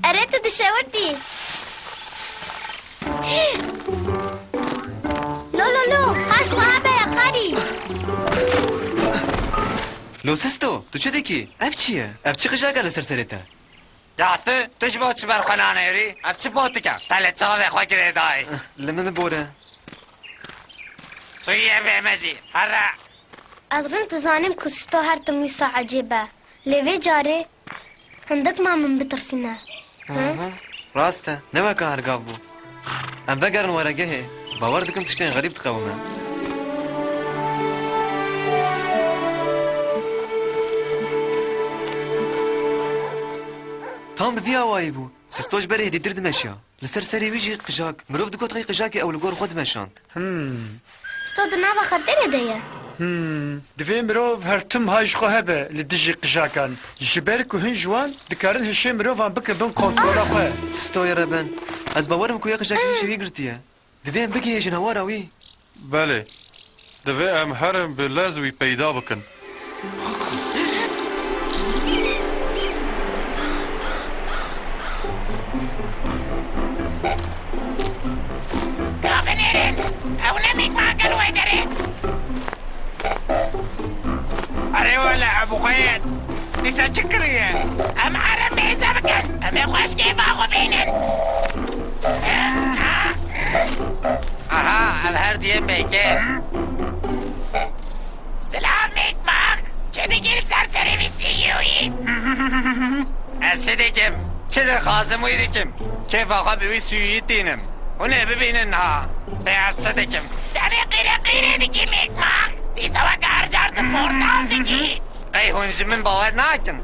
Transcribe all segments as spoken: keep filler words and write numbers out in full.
Erê, tu dişewitî. Lo, lo, lo, haş xwe hebe ya qarî. Lo Sisto, tu çi dikî? Ev çi ye? Ev çi qijak e li ser serê te? Ya tu, tu ji bo çi ber xwe nanêrî? Ev çi botik e? Te li çavê xwe girêdayî. Li min bibore. Sûyê bê me jî, here. Ez rind dizanim ku Sisto her tim wisa ecêb e. Lê vê carê hindik ma min bitirsîne. Hı? Hı hı. Rast e, ne weka her gav bû. Em vegerin weregehê. Bawer dikim tiştên xerîb diqewime. Tam bi vî awayî bû. Sisto ji berê hêdîtir dimeşiya. Li ser serê wî jî qijak. Mirov digot qey qijakê ew li gor xwe dimeşand. Hmm. Sisto di nava xeterê de ye. Hmm. Divê mirov her tim hay ji xwe hebe li dijî qijakan. Ji ber ku hin ji wan dikarin hişê mirovan bikin bin kontrola xwe. Sistoyê reben. Ez bawer im ku ya qijakê wî ji wî girtiye. Divê em bigihêjin hawara wî. Belê. Divê em herin bi lez wî peyda bikin. Ka binêrin! Ew ne mîkmak in wê derê! Erê wele, ev xwe ye. Dîsa çi kiriye? Em herin bêze bikin. Em ê xweş kêfa xwe bînin. Aha, ev her duyên pêke. Silav mîkmak. Çi dikî li ser serê wî siyûyî? Ez çi dikim? Çi dixwazim wî dikim. Kêfa xwe bi wî siyûyî tînim. Hûn ê bibînin niha. Lê ez çi dikim? Tenê qîre qîrê dikî mîkmak. Dîsa weke her car tu portal dikî. Qey hûn ji min bawer nakin?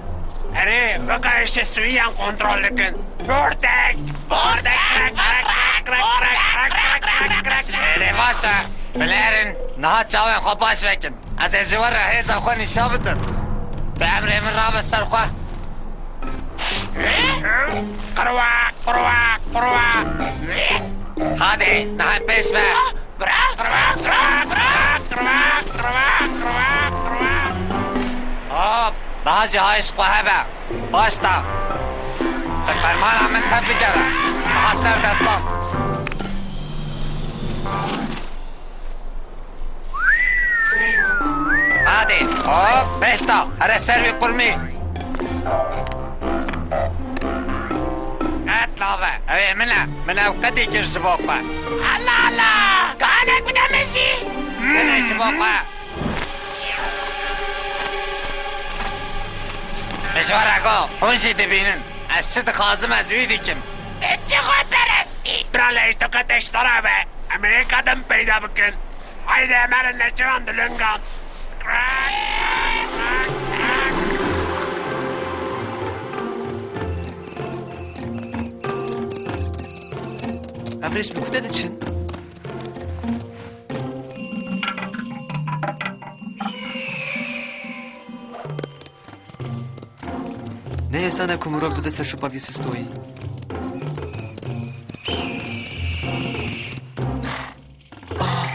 Erê, weka hişê sûyiyan kontrol dikin. Portek! Portek! Portek! Portek! Portek! Portek! Portek! Erê baş e, bilerin, niha çavên xwe baş vekin. Ez ê ji we re hêza xwe nîşan bidim. Bi emrê min rabe ser xwe. Qirwaq, qirwaq, qirwaq. Hadi, niha pêş ve. Qirwaq, qirwaq, qirwaq. Hop, niha jî hay ji xwe hebe. Baş da. Bi fermana min tev bigere. Niha ser destan. Hadi, hop, beş da, here ser wî qurmî. Qet lave, ew ê min e, min ew qetî kir ji bo xwe. Allah Allah, kanek bide min jî. Binê ji bo xwe. Ji we re go, hûn jî dibînin. Ez çi dixwazim, ez wî dikim. Tu çi xwe perestî? Bira lê, ji to ke te ji te re be. Em ê yeka din peyda bikin. Haydi, em herin neçiran dilingan. Ev rêş bi kute diçin? Ne hêsan e ku mirov bide ser şopa vî Sistoyî. Ah!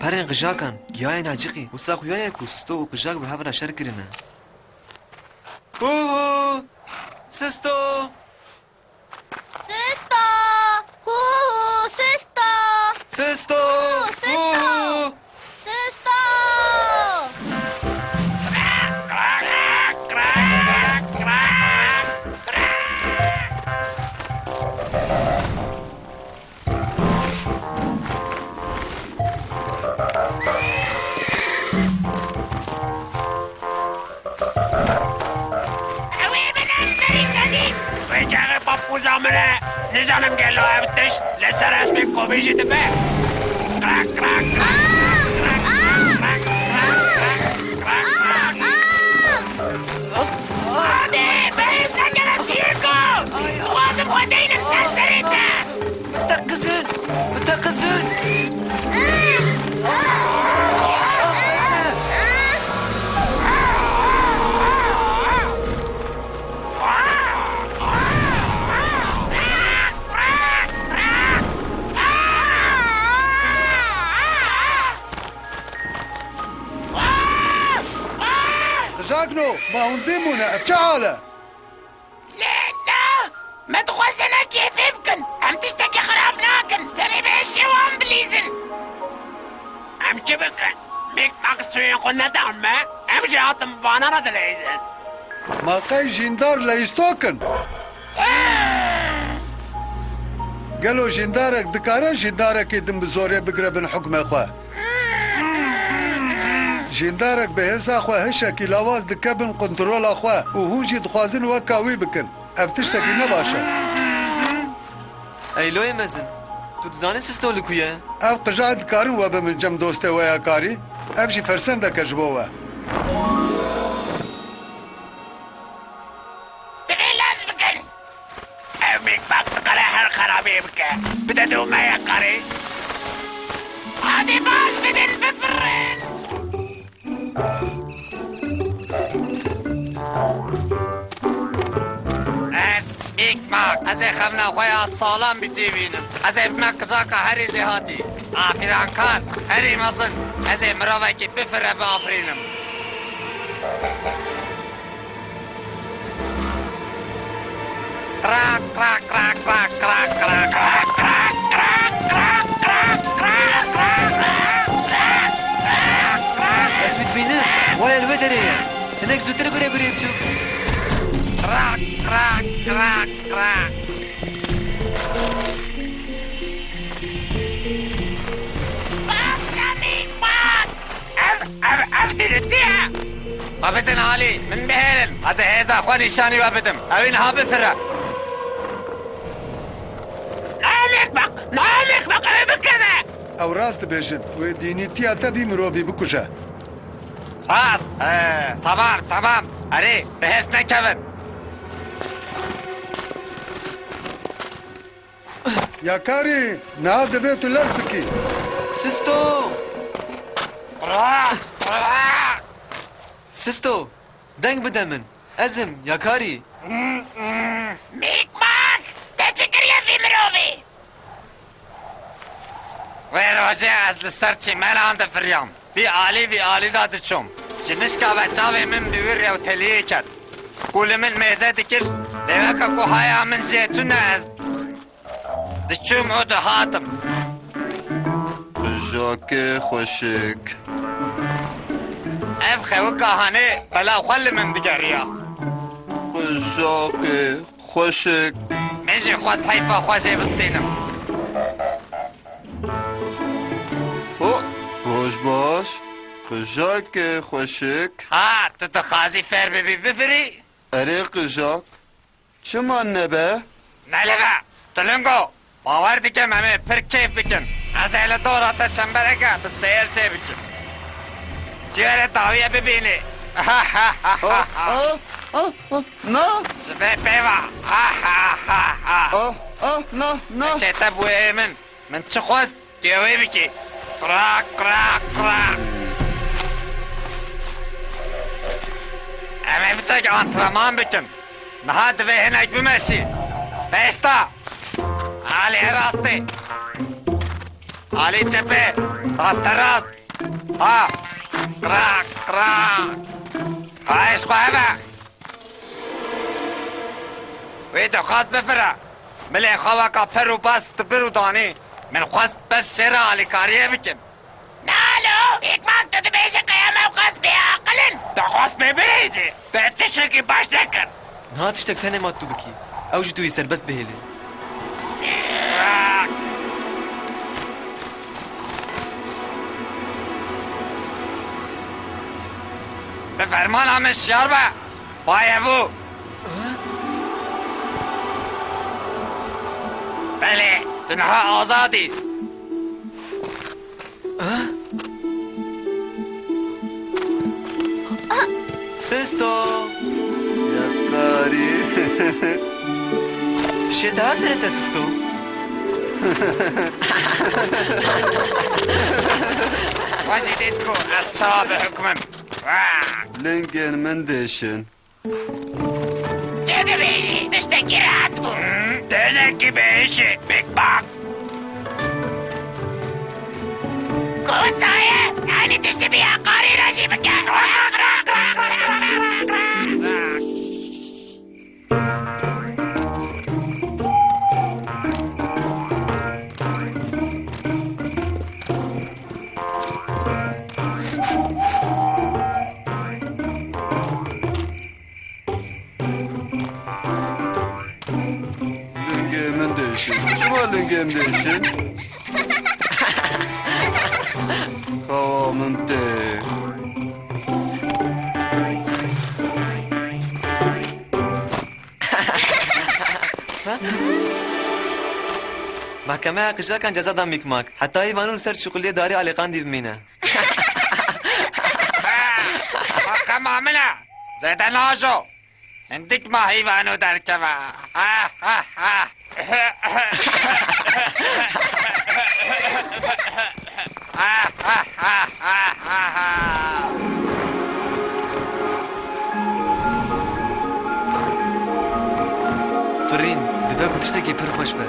Perên qijakan, giyayên aciqî, wisa xuya ye ku Sisto û qijak bi hev re şer kirine. Hu hu! Sisto! Sisto! Hu hu, Sisto! Sisto! Hu, Sisto! Hu hu! Sisto! Ew ê min em berî te dît. Vê çaxê papûza min e. Nizanim gelo ev tişt li ser esmên kovî jî dibe. Krak, krak, krak, krak, krak, krak, krak, krak, krak. Hadi, bihîz nekere siyêko. Dixwazim xwe deynim ser serê te. Biteqizin! Biteqizin! Çakno, ma hûn dî bûne, ev çi hal e? Lê na, me dixwest ne kêfê bikin. Em tiştekî xirab nakin. Tenê bi hişê wan bilîzin. Em çi bikin? Big Mac stûyên xwe nedan me. Em jî hatin vana re dileyzin. Ma qey jîndar leyîstok in? Gelo jîndarek dikare jîndarekî din bi zorê bigire bin hukmê xwe? Jîndarek bi hêza xwe hişekî lawaz dike bin kontrola xwe û hûn jî dixwazin weka wî bikin. Ev tiştekî ne baş e. Eyloyê mezin, tu dizanî Sisto li ku ye? Ev qija dikarin we bimin cem dostê we ya karî? Ev jî fersendek e ji bo we. Divê lez bikin. Ev Big Mac dikare her xerabiyê bike. Bide dû me ya karî. Hadi baş bidin bifirin. Ez Big Mac. Ez ê xevna xwe ya salam bi cî bînim. Ez ê bime qijaka herî jêhatî. Afîrankar, herî mezin. Ez ê mirovekî bifire biafirînim. Qrak, qrak, qrak. Ez wî dibînim. Waya li wê derê ye. Hinek zûtir gure gurê biçûk. Qrak, qrak, qrak, qrak. Bas ya Big Mac! Ev, ev, ev dîrîtî ye. Ma bidin alî, min bihêlin. Ez ê hêza xwe nîşanî we bidim. Ew ê niha bifire. Namek bak, namek bak, ew bikeve. Ew rast dibêjin. Wê dînîtiya te vî mirovî bikuje. Rast. Ee, tamam, tamam. Erê, bi hêrs nekevin. Yakarî, niha divê tu lez bikî. Sisto! Sisto! Deng bide min. Ez im, Yakarî. Big Mac! Te çi kiriye vî mirovî? Wê rojê ez li ser çîmelan difiriyam. Vî alî vî alî de diçûm. Ji mişka ve çavê min bi wî rewteliyê ket. Ku li min mêze dikir, lê weke ku haya min jê tune ez diçûm û dihatim. Qijokê xweşik. Ev xewika hanê bela xwe li min digeriya. Qijokê xweşik. Min jî xwest heyfa xwe jê bistînim. Ho, roj baş, qijokê xweşik. Ha, tu dixwazî fêr bibî bifirî? Erê qijok. Çima nebe? Nelive, tu lingo. Bawer dikim em ê pir keyf bikin. Ez ê li dora te çembereke bi seyir çêbikim. Tu yê li dawiyê bibînî. Ah, ah, ah, ah, na. Ji vê pê ve. Ah, ah, ah, ah. Ah, ah, na, na. Çê te bûye min. Min çi xwest, tu yê wê bikî. Qrak, qrak, qrak. Em ê biçek antrenman bikin. Niha divê hinek bimeşî. Pêşta. Alî rastê. Alî çepê. Raste rast. Ha. Qrak, qrak. Ha, eşq hev e. Wê dixwest bifire. Milê xwe weka per û bas dibir û danî. Min xwest bes şêra alîkariyê bikim. Nalo, hikman tu dibêje qey em ew qas bêaqil in. Te xwest pê birêzî. Te tiştekî baş nekir. Niha tiştek tenê ma tu bikî. Ew ji tu yî serbest bihêle. Bi fermana min şiyar be. Bayê bû. Belê, tu niha azad î. Sisto. Yakarî. Şê te hazir e te Sisto. Xwe jî dît ku ez çawa bi hukm im. Lingên min dêşin. Çi dibêjî? Tiştekî rehet bû. Tenekî bi hişê Big Bang. Kosaye, yanî tiştî bi yakarî re jî bike. Em dêşin. Xewa min tê. Mahkemeya qijakan ceza da Mîkmak. Heta hîvano li ser çiquliyê darê alîqandî bimîne. Mahkema min e. Zêde najo. Hindik ma hîvano derkeve. Ha, ha, ha. Firîn, dibe ku tiştekî pir xweş be.